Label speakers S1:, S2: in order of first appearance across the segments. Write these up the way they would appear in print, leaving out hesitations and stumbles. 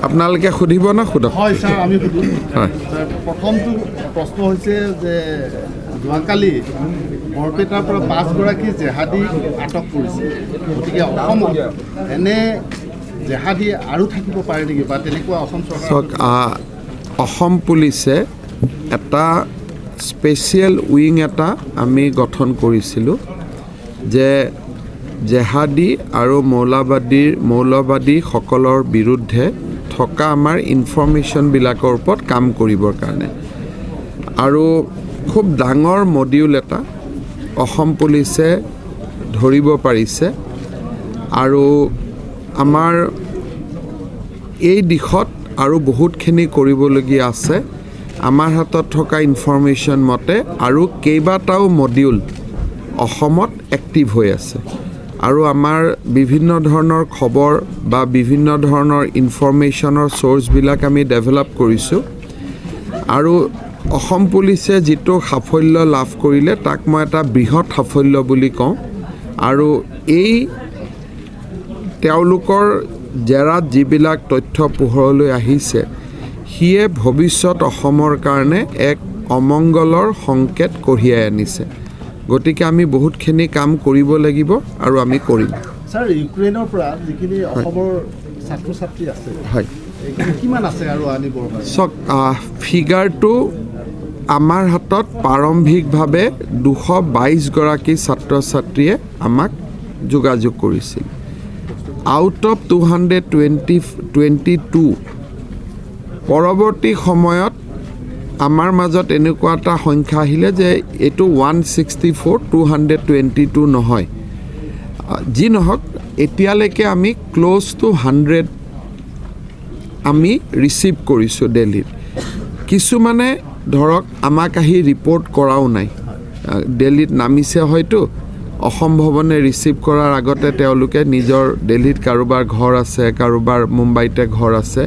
S1: আপোনালোকে সুধিব না সোধক?
S2: হয় ছাৰ, আমি সুধিম।
S1: হয়।
S2: ছাৰ, প্ৰথমটো প্ৰশ্ন হৈছে যে যোৱাকালি বৰপেটাৰ পৰা 5গৰাকী জেহাদীক আটক কৰিছে, গতিকে অসমত এনে জেহাদী আৰু থাকিব পাৰে নেকি বা তেনেকুৱা অসম চৰকাৰ?
S1: চাওক, অসম পুলিচে এটা স্পেচিয়েল উইং এটা আমি গঠন কৰিছিলোঁ যে জেহাদী আৰু মৌলবাদীসকলৰ বিৰুদ্ধে থকা আমাৰ ইনফৰ্মেশ্যনবিলাকৰ ওপৰত কাম কৰিবৰ কাৰণে, আৰু খুব ডাঙৰ মডিউল এটা অসম পুলিচে ধৰিব পাৰিছে আৰু আমাৰ এই দিশত আৰু বহুতখিনি কৰিবলগীয়া আছে। আমাৰ হাতত থকা ইনফৰ্মেশ্যন মতে আৰু কেইবাটাও মডিউল অসমত এক্টিভ হৈ আছে আৰু আমাৰ বিভিন্ন ধৰণৰ খবৰ বা বিভিন্ন ধৰণৰ ইনফৰ্মেশ্যনৰ চ'ৰ্চবিলাক আমি ডেভেলপ কৰিছোঁ আৰু অসম পুলিচে যিটো সাফল্য লাভ কৰিলে তাক মই এটা বৃহৎ সাফল্য বুলি কওঁ। আৰু এই তেওঁলোকৰ জেৰাত যিবিলাক তথ্য পোহৰলৈ আহিছে সিয়ে ভৱিষ্যত অসমৰ কাৰণে এক অমংগলৰ সংকেত কঢ়িয়াই আনিছে। গতিকে আমি বহুতখিনি কাম কৰিব লাগিব আৰু আমি কৰিম।
S2: ছাৰ, ইউক্ৰেইনৰ পৰা যিখিনি অসমৰ ছাত্ৰ ছাত্ৰী আছে,
S1: হয়,
S2: এইখিনি কিমান আছে আৰু আনিবৰ কাৰণে?
S1: চাওক, ফিগাৰটো আমাৰ হাতত প্ৰাৰম্ভিকভাৱে 222গৰাকী ছাত্ৰ ছাত্ৰীয়ে আমাক যোগাযোগ কৰিছিল। Out of 222। পৰৱৰ্তী সময়ত আমাৰ মাজত এনেকুৱা এটা সংখ্যা আহিলে যে এইটো 164, 222 নহয়। যি নহওক, এতিয়ালৈকে আমি ক্ল'জ টু 100 আমি ৰিচিভ কৰিছোঁ দিল্লীত। কিছুমানে ধৰক আমাক আহি ৰিপৰ্ট কৰাও নাই, দিল্লীত নামিছে, হয়তো অসম ভৱনে ৰিচিভ কৰাৰ আগতে তেওঁলোকে নিজৰ দিল্লীত কাৰোবাৰ ঘৰ আছে, কাৰোবাৰ মুম্বাইতে ঘৰ আছে।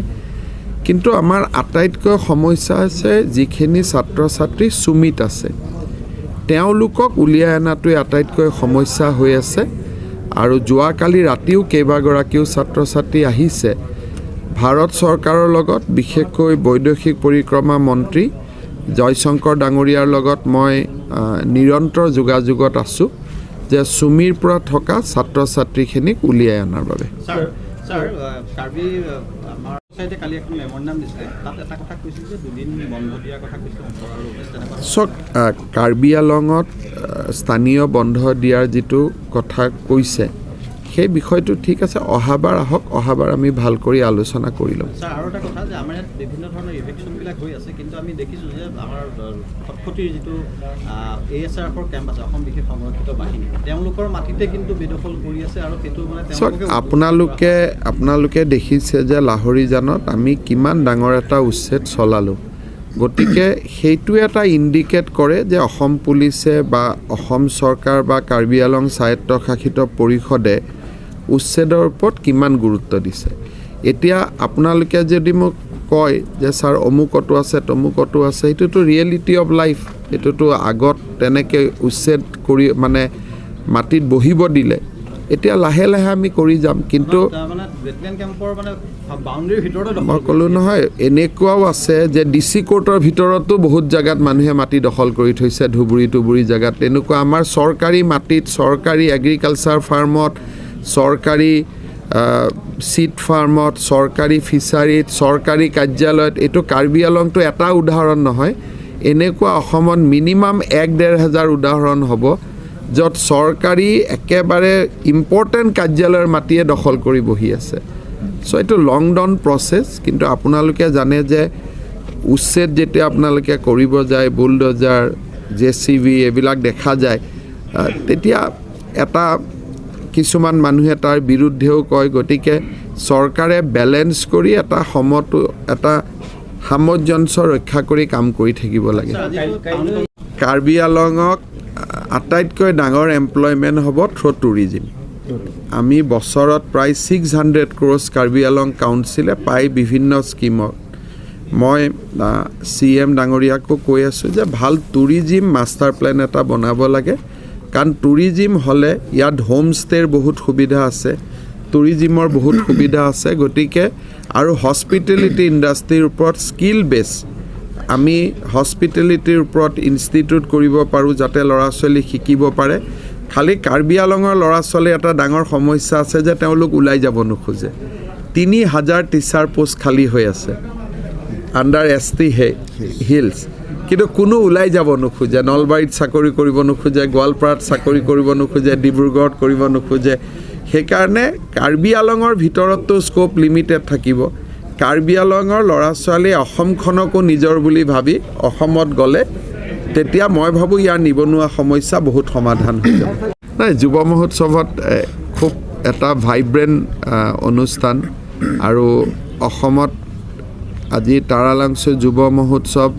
S1: কিন্তু আমাৰ আটাইতকৈ সমস্যা হৈছে যিখিনি ছাত্ৰ ছাত্ৰী চুমিত আছে তেওঁলোকক উলিয়াই অনাটোৱে আটাইতকৈ সমস্যা হৈ আছে। আৰু যোৱাকালি ৰাতিও কেইবাগৰাকীও ছাত্ৰ ছাত্ৰী আহিছে। ভাৰত চৰকাৰৰ লগত, বিশেষকৈ বৈদেশিক পৰিক্ৰমা মন্ত্ৰী জয়শংকৰ ডাঙৰীয়াৰ লগত মই নিৰন্তৰ যোগাযোগত আছোঁ যে চুমিৰ পৰা থকা ছাত্ৰ ছাত্ৰীখিনিক উলিয়াই অনাৰ বাবে।
S3: ছাৰ, কাৰ্বি আমাৰ চাইডে কালি এখন মেমৰেণ্ডাম দিছিলে, তাত এটা কথা কৈছিল যে দুদিন বন্ধ দিয়াৰ কথা কৈছিল 18 আৰু 19, তেনেকুৱা।
S1: চাওক, কাৰ্বি আলঙত স্থানীয় বন্ধ দিয়াৰ যিটো কথা কৈছে সেই বিষয়টো ঠিক আছে, অহাবাৰ আহক, অহাবাৰ আমি ভাল কৰি আলোচনা কৰি ল'ম।
S3: ছাৰ, আৰু এটা কথা যে আমাৰ ইয়াত বিভিন্ন ধৰণৰ ইভিকশ্যনবিলাক হৈ আছে, কিন্তু আমি দেখিছোঁ যে আমাৰ খটখটিৰ যিটো এ এছ আৰ এফৰ কেম্প আছে, অসম বিশেষ সংৰক্ষিত বাহিনী, তেওঁলোকৰ মাটিতে কিন্তু বেদখল কৰি আছে আৰু সেইটো মানে
S1: চাওক,
S3: তেওঁলোকে
S1: আপোনালোকে দেখিছে যে লাহৰীজানত আমি কিমান ডাঙৰ এটা উচ্ছেদ চলালোঁ। গতিকে সেইটোৱে এটা ইণ্ডিকেট কৰে যে অসম পুলিচে বা অসম চৰকাৰ বা কাৰ্বি আলং স্বায়ত্তশাসিত পৰিষদে উচ্ছেদৰ ওপৰত কিমান গুৰুত্ব দিছে। এতিয়া আপোনালোকে যদি মোক কয় যে ছাৰ অমুকতো আছে তমুকতো আছে, সেইটোতো ৰিয়েলিটি অফ লাইফ। এইটোতো আগত তেনেকৈ উচ্ছেদ কৰি মানে মাটিত বহিব দিলে, এতিয়া লাহে লাহে আমি কৰি যাম। কিন্তু
S3: মানে বেটেলিয়ন কেম্পৰ মানে বাউণ্ডেৰীৰ ভিতৰতে দখল
S1: মই ক'লোঁ নহয়, এনেকুৱাও আছে যে ডি চি কোৰ্টৰ ভিতৰতো বহুত জেগাত মানুহে মাটি দখল কৰি থৈছে, ধুবুৰী টুবুৰী জেগাত। তেনেকুৱা আমাৰ চৰকাৰী মাটিত, চৰকাৰী এগ্ৰিকালচাৰ ফাৰ্মত, চৰকাৰী চিড ফাৰ্মত, চৰকাৰী ফিচাৰীত, চৰকাৰী কাৰ্যালয়ত, এইটো কাৰ্বি আলংটো এটা উদাহৰণ নহয়, এনেকুৱা অসমত মিনিমাম 1-1.5 হাজাৰ উদাহৰণ হ'ব য'ত চৰকাৰী একেবাৰে ইম্পৰ্টেণ্ট কাৰ্যালয়ৰ মাটিয়ে দখল কৰি বহি আছে। চ' এইটো লং ডন প্ৰচেছ। কিন্তু আপোনালোকে জানে যে উচ্ছেদ যেতিয়া আপোনালোকে কৰিব যায়, বুলডজাৰ, জে চি বি এইবিলাক দেখা যায়, তেতিয়া এটা কিছুমান মানুহে তাৰ বিৰুদ্ধেও কয়। গতিকে চৰকাৰে বেলেঞ্চ কৰি এটা সামঞ্জস্য ৰক্ষা কৰি কাম কৰি থাকিব লাগে। কাৰ্বি আলঙক আটাইতকৈ ডাঙৰ এমপ্লয়মেণ্ট হ'ব থ্ৰ' টুৰিজিম। আমি বছৰত প্ৰায় 600 ক্ৰ'ৰ্ছ কাৰ্বি আলং কাউন্সিলে পায় বিভিন্ন স্কীমত। মই চি এম ডাঙৰীয়াকো কৈ আছোঁ যে ভাল টুৰিজিম মাষ্টাৰ প্লেন এটা বনাব লাগে, কাৰণ টুৰিজিম হ'লে ইয়াত হোমষ্টেৰ বহুত সুবিধা আছে। টুৰিজিমৰ বহুত সুবিধা আছে। গতিকে আৰু হস্পিটেলিটি ইণ্ডাষ্ট্ৰীৰ ওপৰত স্কিল বেছ আমি হস্পিটেলিটিৰ ওপৰত ইনষ্টিটিউট কৰিব পাৰোঁ, যাতে ল'ৰা ছোৱালী শিকিব পাৰে। খালি কাৰ্বি আলঙৰ ল'ৰা ছোৱালীৰ এটা ডাঙৰ সমস্যা আছে যে তেওঁলোক ওলাই যাব নোখোজে। 3000 টিচাৰ পোষ্ট খালী হৈ আছে আণ্ডাৰ এছ টি হিলছ, কিন্তু কোনো ওলাই যাব নোখোজে। নলবাৰীত চাকৰি কৰিব নোখোজে, গোৱালপাৰাত চাকৰি কৰিব নোখোজে, ডিব্ৰুগড়ত কৰিব নোখোজে। সেইকাৰণে কাৰ্বি আলঙৰ ভিতৰততো স্ক'প লিমিটেড থাকিব। কাৰ্বি আলঙৰ ল'ৰা ছোৱালীয়ে অসমখনকো নিজৰ বুলি ভাবি অসমত গ'লে তেতিয়া মই ভাবোঁ ইয়াৰ নিবনুৱা সমস্যা বহুত সমাধান হৈ যাব। নাই, যুৱ মহোৎসৱত খুব এটা ভাইব্ৰেণ্ট অনুষ্ঠান আৰু অসমত আজি তাৰালাংচু যুৱ মহোৎসৱ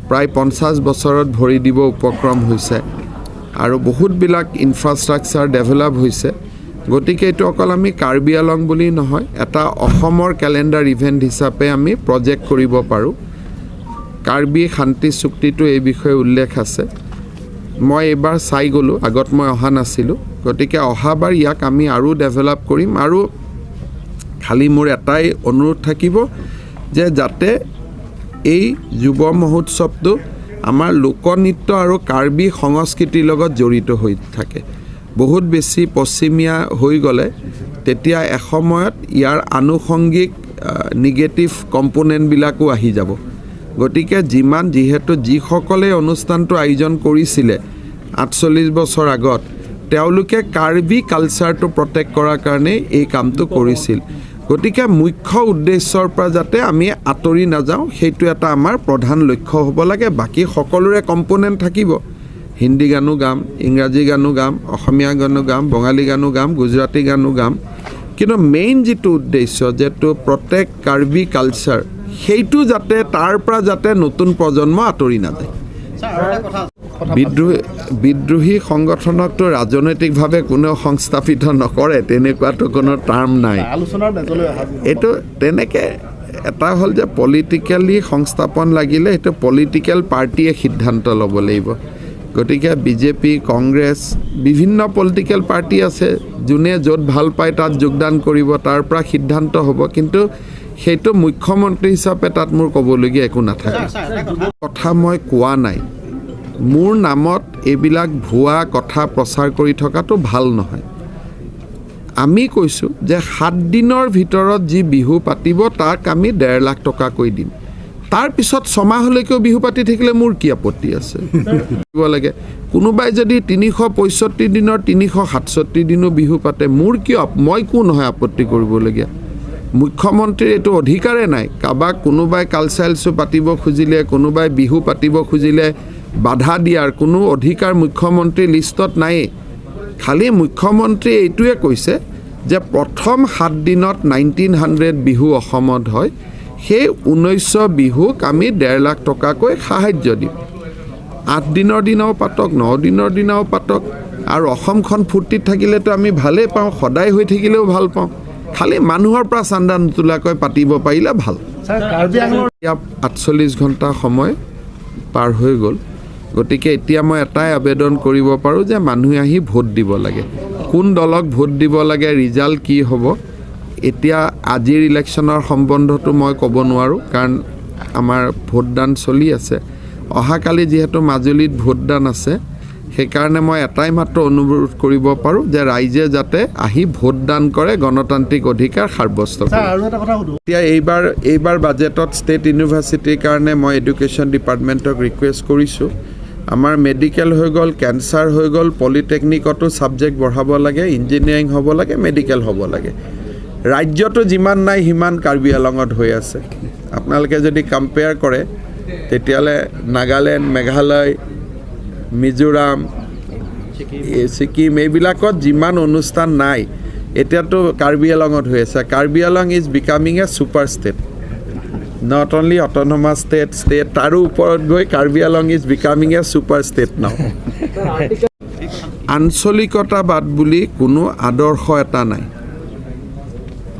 S1: প্ৰায় 50 বছৰত ভৰি দিব উপক্ৰম হৈছে আৰু বহুতবিলাক ইনফ্ৰাষ্ট্ৰাকচাৰ ডেভেলপ হৈছে। গতিকে এইটো অকল আমি কাৰ্বি আলং বুলি নহয়, এটা অসমৰ কেলেণ্ডাৰ ইভেণ্ট হিচাপে আমি প্ৰজেক্ট কৰিব পাৰোঁ। কাৰ্বি শান্তি চুক্তিটো এই বিষয়ে উল্লেখ আছে। মই এইবাৰ চাই গ'লোঁ, আগত মই অহা নাছিলোঁ। গতিকে অহাবাৰ ইয়াক আমি আৰু ডেভেলপ কৰিম। আৰু খালি মোৰ এটাই অনুৰোধ থাকিব যে যাতে এই যুৱ মহোৎসৱটো আমাৰ লোকনৃত্য আৰু কাৰ্বি সংস্কৃতিৰ লগত জড়িত হৈ থাকে। বহুত বেছি পশ্চিমীয়া হৈ গ'লে তেতিয়া এসময়ত ইয়াৰ আনুষংগিক নিগেটিভ কম্পনেণ্টবিলাকো আহি যাব। গতিকে যিহেতু যিসকলে অনুষ্ঠানটো আয়োজন কৰিছিলে 48 বছৰ আগত, তেওঁলোকে কাৰ্বি কালচাৰটো প্ৰটেক্ট কৰাৰ কাৰণে এই কামটো কৰিছিল। গতিকে মুখ্য উদ্দেশ্যৰ পৰা যাতে আমি আঁতৰি নাযাওঁ, সেইটো এটা আমাৰ প্ৰধান লক্ষ্য হ'ব লাগে। বাকী সকলোৰে কম্পনেণ্ট থাকিব। হিন্দী গানো গাম, ইংৰাজী গানো গাম, অসমীয়া গানো গাম, বঙালী গানো গাম, গুজৰাটী গানো গাম, কিন্তু মেইন যিটো উদ্দেশ্য যে টু প্ৰটেক্ট কাৰ্বি কালচাৰ, সেইটো যাতে তাৰ পৰা যাতে নতুন প্ৰজন্ম আঁতৰি নাযায়। বিদ্ৰোহী সংগঠনকতো ৰাজনৈতিকভাৱে কোনেও সংস্থাপিত নকৰে, তেনেকুৱাতো কোনো টাৰ্ম নাই। এইটো তেনেকৈ এটা হ'ল যে পলিটিকেলি সংস্থাপন লাগিলে সেইটো পলিটিকেল পাৰ্টীয়ে সিদ্ধান্ত ল'ব লাগিব। গতিকে বিজেপি, কংগ্ৰেছ, বিভিন্ন পলিটিকেল পাৰ্টি আছে, যোনে য'ত ভাল পায় তাত যোগদান কৰিব, তাৰ পৰা সিদ্ধান্ত হ'ব। কিন্তু সেইটো মুখ্যমন্ত্ৰী হিচাপে তাত মোৰ ক'বলগীয়া একো নাথাকে। কথা মই কোৱা নাই, মোৰ নামত এইবিলাক ভুৱা কথা প্ৰচাৰ কৰি থকাটো ভাল নহয়। আমি কৈছোঁ যে 7 দিনৰ ভিতৰত যি বিহু পাতিব তাক আমি 1.5 লাখ টকাকৈ দিম। তাৰপিছত ছমাহলৈকেও বিহু পাতি থাকিলে মোৰ কি আপত্তি আছে? দিব লাগে। কোনোবাই যদি 365 দিনৰ 367 দিনো বিহু পাতে, মোৰ কিয়, মই কোন নহয় আপত্তি কৰিবলগীয়া? মুখ্যমন্ত্ৰীৰ এইটো অধিকাৰে নাই। কাৰোবাক কোনোবাই কালচাৰেল শ্ব' পাতিব খুজিলে, কোনোবাই বিহু পাতিব খুজিলে বাধা দিয়াৰ কোনো অধিকাৰ মুখ্যমন্ত্ৰীৰ লিষ্টত নায়েই। খালি মুখ্যমন্ত্ৰীয়ে এইটোৱে কৈছে যে প্ৰথম 7 দিনত 1900 বিহু অসমত হয়, সেই 1900 বিহুক আমি 1.5 লাখ টকাকৈ সাহাৰ্য দিম। 8 দিনৰ দিনাও পাতক, 9 দিনৰ দিনাও পাতক, আৰু অসমখন ফূৰ্তিত থাকিলেতো আমি ভালেই পাওঁ, সদায় হৈ থাকিলেও ভাল পাওঁ। খালি মানুহৰ পৰা চান্দা নোতোলাকৈ পাতিব পাৰিলে ভাল। এতিয়া 48 ঘণ্টা সময় পাৰ হৈ গ'ল। গতিকে এতিয়া মই এটাই আবেদন কৰিব পাৰোঁ যে মানুহে আহি ভোট দিব লাগে। কোন দলক ভোট দিব লাগে, ৰিজাল্ট কি হ'ব, এতিয়া আজিৰ ইলেকশ্যনৰ সম্বন্ধটো মই ক'ব নোৱাৰোঁ, কাৰণ আমাৰ ভোটদান চলি আছে। অহাকালি যিহেতু মাজুলীত ভোটদান আছে, সেইকাৰণে মই এটাই মাত্ৰ অনুৰোধ কৰিব পাৰোঁ যে ৰাইজে যাতে আহি ভোটদান কৰে, গণতান্ত্ৰিক অধিকাৰ সাব্যস্ত কৰে। এতিয়া এইবাৰ বাজেটত ষ্টেট ইউনিভাৰ্চিটিৰ কাৰণে মই এডুকেশ্যন ডিপাৰ্টমেণ্টক ৰিকুৱেষ্ট কৰিছোঁ। আমাৰ মেডিকেল হৈ গ'ল, কেঞ্চাৰ হৈ গ'ল, পলিটেকনিকতো ছাবজেক্ট বঢ়াব লাগে, ইঞ্জিনিয়াৰিং হ'ব লাগে, মেডিকেল হ'ব লাগে। ৰাজ্যতো যিমান নাই সিমান কাৰ্বি আলঙত হৈ আছে। আপোনালোকে যদি কম্পেয়াৰ কৰে তেতিয়াহ'লে নাগালেণ্ড, মেঘালয়, মিজোৰাম, ছিকিম এইবিলাকত যিমান অনুষ্ঠান নাই, এতিয়াতো কাৰ্বি আলঙত হৈ আছে। Karbi Anglong is becoming a super state, not only autonomous state, তাৰো ওপৰত গৈ Karbi Anglong is becoming a super state now. আঞ্চলিকতাবাদ বুলি কোনো আদৰ্শ এটা নাই,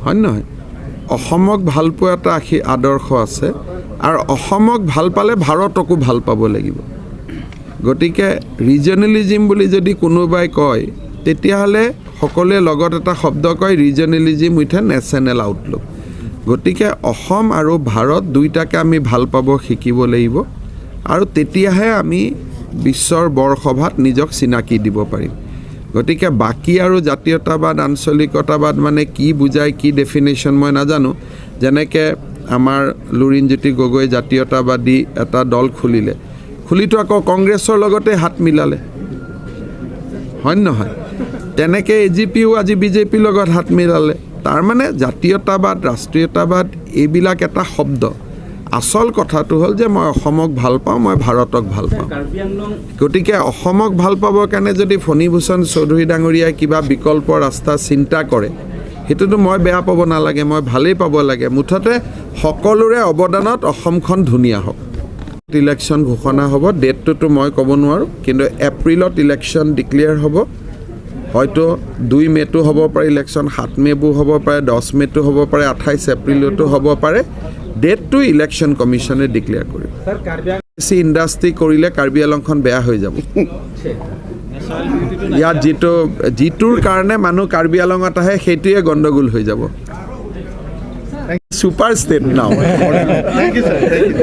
S1: হয় নহয়? অসমক ভালপোৱা এটা আদৰ্শ আছে, আৰু অসমক ভাল পালে ভাৰতকো ভাল পাব লাগিব। গতিকে ৰিজনেলিজিম বুলি যদি কোনোবাই কয়, তেতিয়াহ'লে সকলোৱে লগত এটা শব্দ কয়, regionalism with a national outlook। গতিকে অসম আৰু ভাৰত দুইটাকে আমি ভাল পাব শিকিব লাগিব আৰু তেতিয়াহে আমি বিশ্বৰ বৰসভাত নিজক চিনাকি দিব পাৰিম। গতিকে বাকী আৰু জাতীয়তাবাদ, আঞ্চলিকতাবাদ মানে কি বুজায়, কি ডেফিনেশ্যন মই নাজানো। যেনেকৈ আমাৰ লুৰিণজ্যোতি গগৈ জাতীয়তাবাদী এটা দল খুলিলে, খুলিতো আকৌ কংগ্ৰেছৰ লগতে হাত মিলালে, হয় নহয়? তেনেকৈ এজিপিও আজি বিজেপিৰ লগত হাত মিলালে। তাৰমানে জাতীয়তাবাদ, ৰাষ্ট্ৰীয়তাবাদ এইবিলাক এটা শব্দ। আচল কথাটো হ'ল যে মই অসমক ভাল পাওঁ, মই ভাৰতক ভাল পাওঁ। গতিকে অসমক ভাল পাবৰ কাৰণে যদি ফণীভূষণ চৌধুৰী ডাঙৰীয়াই কিবা বিকল্প ৰাস্তা চিন্তা কৰে, সেইটোতো মই বেয়া পাব নালাগে, মই ভালেই পাব লাগে। মুঠতে সকলোৰে অৱদানত অসমখন ধুনীয়া হওক। ইলেকশ্যন ঘোষণা হ'ব, ডেটটোতো মই ক'ব নোৱাৰোঁ, কিন্তু এপ্ৰিলত ইলেকশ্যন ডিক্লেয়াৰ হ'ব। হয়তো 2 মে'টো হ'ব পাৰে ইলেকশ্যন, 7 মে'ও হ'ব পাৰে, 10 মে'টো হ'ব পাৰে, 28 এপ্ৰিলতো হ'ব পাৰে। ডেটটো ইলেকশ্যন কমিশ্যনে ডিক্লেয়াৰ কৰিব। বেছি ইণ্ডাষ্ট্ৰি কৰিলে কাৰ্বি আলংখন বেয়া হৈ যাব। ইয়াত যিটোৰ কাৰণে মানুহ কাৰ্বি আলঙত আহে, সেইটোৱে গণ্ডগোল হৈ যাব। Super state now.
S2: Thank you, sir, thank you.